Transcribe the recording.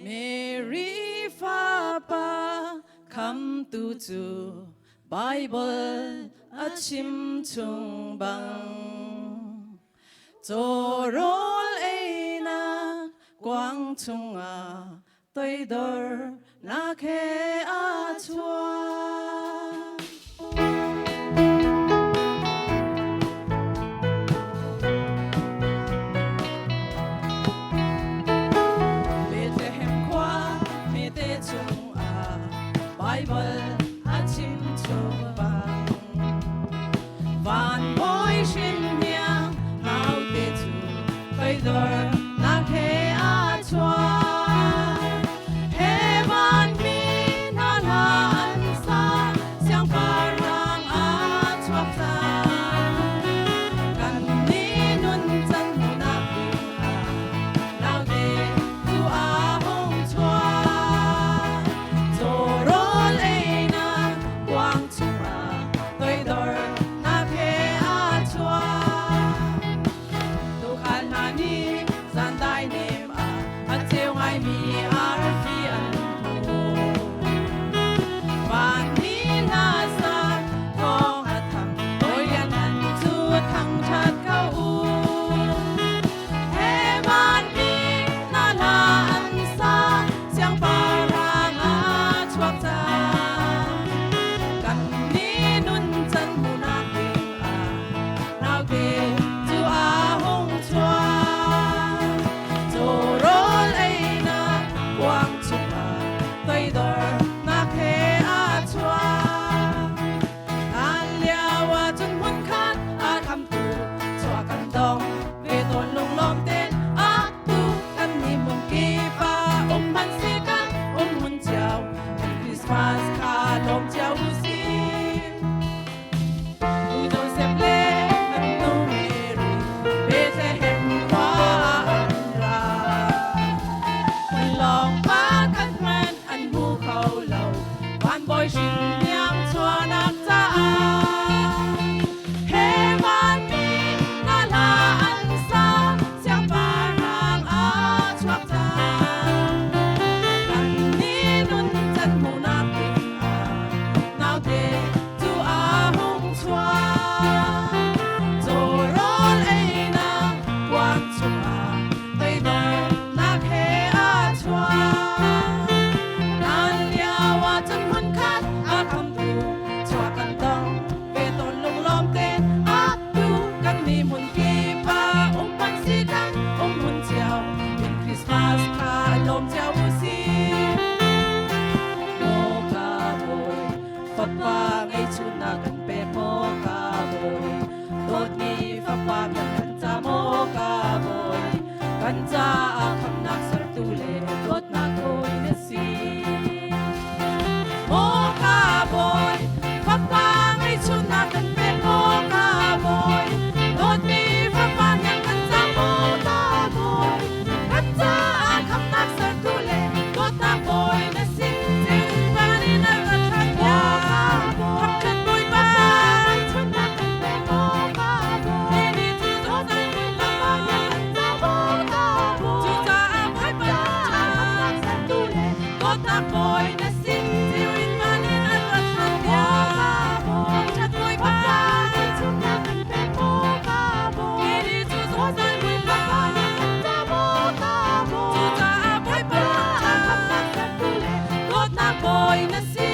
Mary fapa khamtu cu Bible a chim chung bang. Cawrawl einak kuang chungah toidor nak he a chuak. Bethlehem khua mite chungah Bible a chim chung bang. Van bawi hrin hniang naute cu toidor nak he a chuak. He vanmi hna hla an sa, siangpahrang a chuak cang. Kan nih nun can hmuhnak ding ah naute cu a hung chuak. Cawrawl einak kuang chungah toidor nak he aa chuak. Tuukhal hna nih zan dai nem ah a ceu ngaimi arfi an hmuh. Vanmi hla sa thawng a thang, Bawi Lianngan cu thangṭhat ko u. He vanmi hna hla an sa, siangpahrang a chuak cang. Kan nih nun can hmuhnak ding ah naute cu a hung chuak. Cawrawl einak kuang chungah toidornak he aa chuak. Hlan lio ah cun hmunkhat a khamtu chuah kan dong ve tawn lunglawm tein atu kan nih hmun kip ah um hmanh si kan um hmun cio kan Christmas kha lawm cio u sih. U Joseph le an nu Mary Bethlehem khua ah an ra. Hmun pa khat hmanh an hmu kho lo van bawi hrin hniang chuahnak caah. He vanmi na hla an sa siangpahrang a chuak cang. Kan nih nun can hmuhnak ding ah naute cu a hung chuak. Cawrawl einak kuang chungah toidornak he a chuak. Hlan lio ah cun hmunkhat a khamtu chuah kan tong ve tawn lunglawm tein atu kan nih hmun kip ah um hmanh si kan um hmun cio in Christmas kha lawm cio u sih. Maw ka bawi fapa ngeihchun na kan pek maw ka bawi dawtmi fapa kan kan ca maw ka bawi kan caah khamnak sertu le dawtnak bawi na si. Maw ka bawi fapa ngeihchun na kan pek maw ka bawi dawtmi fapa kan kan ca maw ka bawi kan caah khamnak sertu le dawtnak bawi na si. Dawtnak bawi na si.